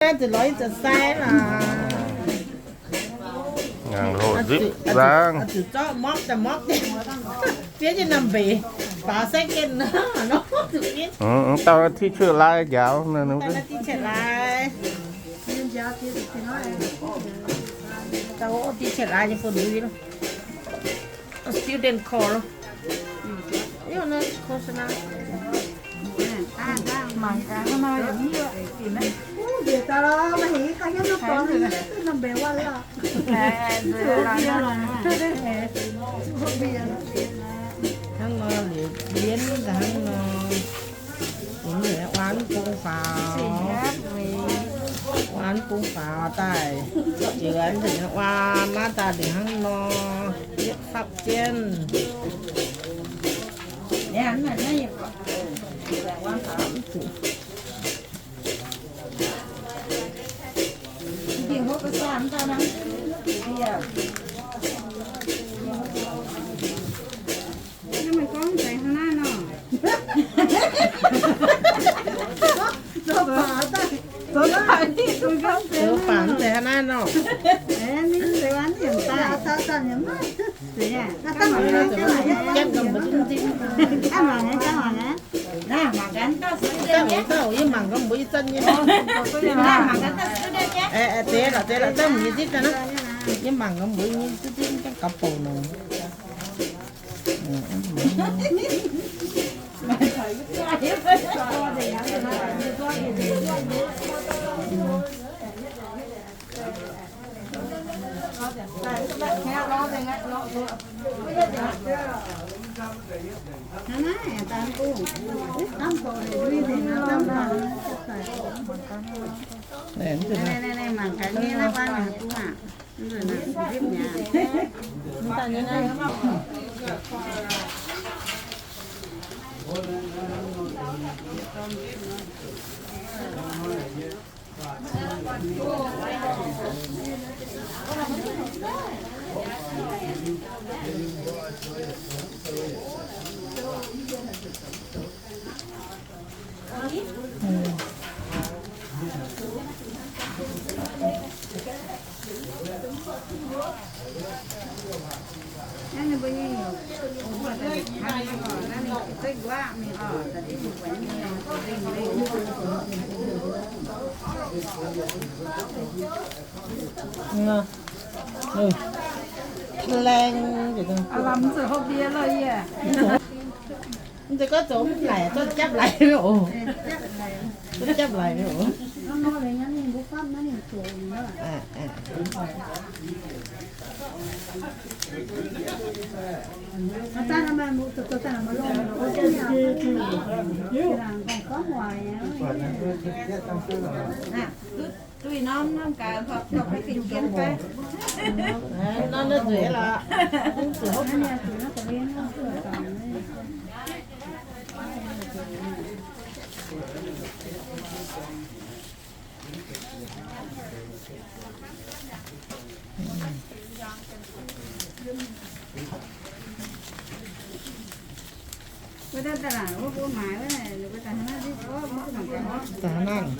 Zuqc lorz nyei zuqc sai lorqc. Ngaangc loz nzipc nzangv. Zuqc zorqv mopv daaih mopv daaih. Fiev jienv norm mbeix, faaux sai jienv nor, zuqc fiev. Dauh naaiv T-shirt lai njaaux. Dauh naaiv T-shirt lai. Dauh T-shirt lai nyei bun lui lo. Student call lo. Mangc gaax hnangv nor yaac mv Hnangv nor liuz mbienv hnangv nor, mv waac bung faaux, waac bung faaux daaih, ziouc mv waac naaiv daaih liuz hnangv nor, yietv fapv jienv. Meih gorngv deix hnangv naaiv nor. Zoux baac deix hnangv naaiv nor. Yie mangc gaax mbuo yie zanc nyei. Deix lorqc, deix lorqc, daaih mbuo nyei zipv daaih naaiv. Yie mangc gaax mbuo nyei zipv zipv jangv gapv bouc nor. Laengz, mv zeiz gorngv zoux mv laic, zorqv japv laic oc. Zorqv japv laic oc. Duih norm norm gaax, norm naaiv nzueic lorqc. Da'hnangv.